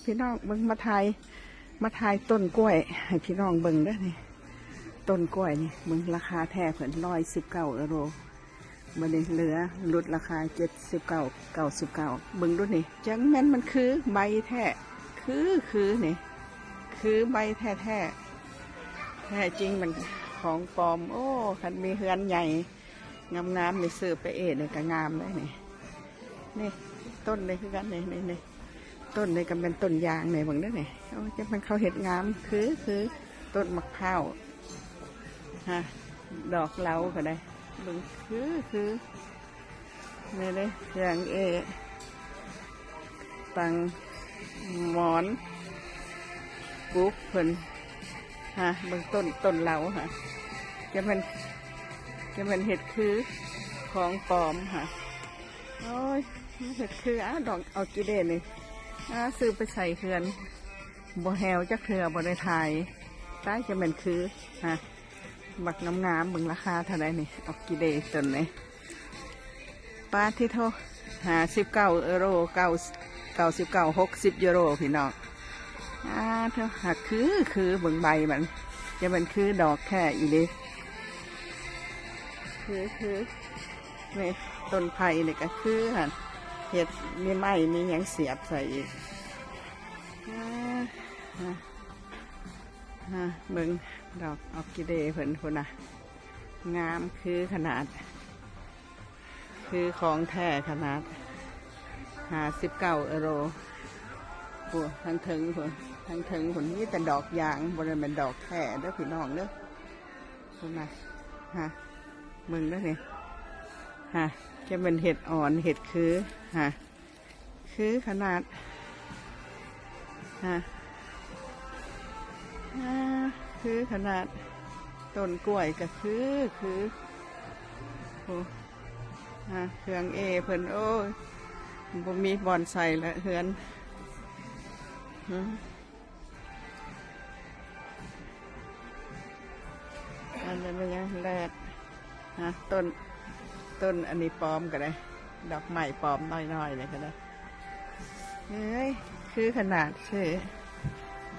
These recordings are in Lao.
ພີ່ນ້ອງເບິ່ງ ມາຖ່າຍ ມາຖ່າຍຕົ້ນກ້ວຍໃຫ້ພີ່ນ້ອງເບິ່ງເດີນີ້. ຕົ້ນກ້ວຍນີ້ ເບິ່ງລາຄາແທ້ເພິ່ນ ຮ້ອຍສິບເກົ້າເອີໂຣ. ບັດນີ້ເຫຼືອຫຼຸດລາຄາ ເຈັດສິບເກົ້າ ເກົ້າສິບເກົ້າ. ເບິ່ງດູນີ້ ຈັກແມ່ນມັນຄືໃບແທ້ ຄື ຄືນີ້ ຄືໃບແທ້ໆ ແທ້ຈິງມັນຂອງປອມ. ໂອ້ ຄັນມີເຮືອນໃຫຍ່ງາມໆ ນີ້ຊື້ໄປເອດນີ້ກໍງາມເດ້ນີ້. ນີ້ ຕົ້ນນີ້ຄືກັນນີ້ ນີ້ ນີ້ ຕົ້ນນີ້ກໍແມ່ນຕົ້ນຢາງນີ້ ເບິ່ງເດີນີ້. ໂອ້ ຈັກແມ່ນເຂົາເຮັດງາມ ຄື ຄືຕົ້ນໝາກພ້າວ ຮະ ດອກເລົາກໍໄດ້ ເບິ່ງ ຄື ຄື ນີ້ເດ້ ເຄື່ອງເອ ຕັ່ງໝອນປຸກເພິ່ນ ຮະ ເບິ່ງຕົ້ນ ຕົ້ນເລົາ ຮະ ຈະແມ່ນ ຈະແມ່ນເຮັດຄືຂອງປອມ ຮະ. ໂອ້ຍ ເຮັດຄື ອາ ດອກອໍຄິເດນີ້ ອາ ຊື້ໄປໃສ່ເຮືອນ ບໍ່ແຫ້ວຈັກເທື່ອ ບໍ່ໄດ້ຖ່າຍ. ຕາຍ ຈະແມ່ນຄື ຮະ ບັກງາມໆ ເບິ່ງລາຄາເທົ່າໃດນີ້ ອໍຄິເດຕົ້ນນີ້. ປາດທິໂທ ຫ້າສິບເກົ້າເອີໂຣ ເກົ້າ ເກົ້າສິບເກົ້າ ຫົກສິບຢູໂຣ ພີ່ນ້ອງ. ອາ ເທົ່າ ຫາກຄື ຄື ເບິ່ງໃບມັນ ຈະແມ່ນຄືດອກແທ້ອີ່ຫຼີ ຄື ຄື ນີ້ ຕົ້ນໄຜ່ນີ້ກໍຄືຫັ້ນ ເຮັດມີໄມ້ມີຫຍັງສຽບໃສ່ອີກ. ອາ ອາ ອາ ເບິ່ງດອກອໍຄິເດເພິ່ນພຸ້ນນະ ງາມຄືຂະໜາດ ຄືຂອງແທ້ຂະໜາດ ຫ້າສິບເກົ້າເອີໂຣ. ໂອ້ ທາງເທິງພຸ້ນ ທາງເທິງພຸ້ນມີແຕ່ດອກຢາງ ບໍ່ໄດ້ແມ່ນດອກແທ້ເດີພີ່ນ້ອງເດີ. ພຸ້ນນະ ຮະ ເບິ່ງເດີນີ້ ຮະ ຈະແມ່ນເຮັດອ່ອນ ເຮັດຄື ຮະ ຄືຂະໜາດ ຮະ ອາ ຄືຂະໜາດ. ຕົ້ນກ້ວຍກໍຄື ຄື ໂອ້ ຮະ ເຄື່ອງເອເພິ່ນ ໂອ້ຍ ບໍ່ມີບ່ອນໃສ່ລະເຮືອນ ອືມ. ອັນນີ້ມັນຍັງແລດ ຮະ ຕົ້ນ ຕົ້ນອັນນີ້ປອມກໍໄດ້ ດອກໄມ້ປອມນ້ອຍໆ ນີ້ກໍໄດ້. ເອີຍ ຄືຂະໜາດ ເຊີ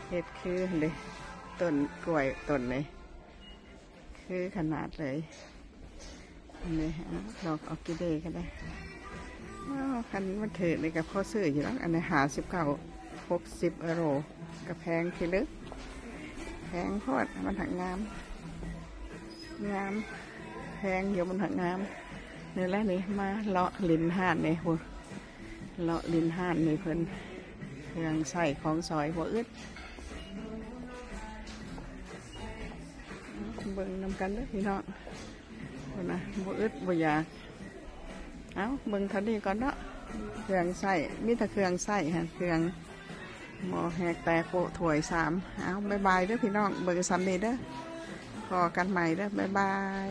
ເຮັດຄືເດ້ ຕົ້ນກ້ວຍຕົ້ນນີ້ ຄືຂະໜາດເລີຍ. ອັນນີ້ ດອກອໍຄິເດກໍໄດ້. ອ້າວ ຄັນມັນຖືກນີ້ກໍພໍຊື້ຢູ່ດອກ. ອັນນີ້ ຫ້າສິບເກົ້າ ຫົກສິບເອີໂຣ ກໍແພງພິລຶກ ແພງໂພດ. ມັນຫາກງາມ ງາມ ແພງຢູ່ ມັນຫາກງາມ. ນີ້ແຫຼະນີ້ ມາເລາະຫຼິ້ນຮ້ານນີ້ພຸ້ນ ເລາະຫຼິ້ນຮ້ານນີ້ເພິ່ນ ເຄື່ອງໃຊ້ຂອງສອຍບໍ່ອຶດ. ເບິ່ງນຳກັນເດີພີ່ນ້ອງ ພຸ້ນນະ ບໍ່ອຶດບໍ່ຢາກ. ເອົ້າ ເບິ່ງເທົ່ານີ້ກ່ອນເນາະ ເຄື່ອງໃຊ້ ມີແຕ່ເຄື່ອງໃຊ້ຫັ້ນ ເຄື່ອງໝໍ້ແຮກແຕກໂປະຖ້ວຍຊາມ. ເອົ້າ ບາຍບາຍເດີພີ່ນ້ອງ ເບິ່ງສ່ຳນີ້ເດີ ພໍ້ກັນໃໝ່ເດີ ບາຍບາຍ.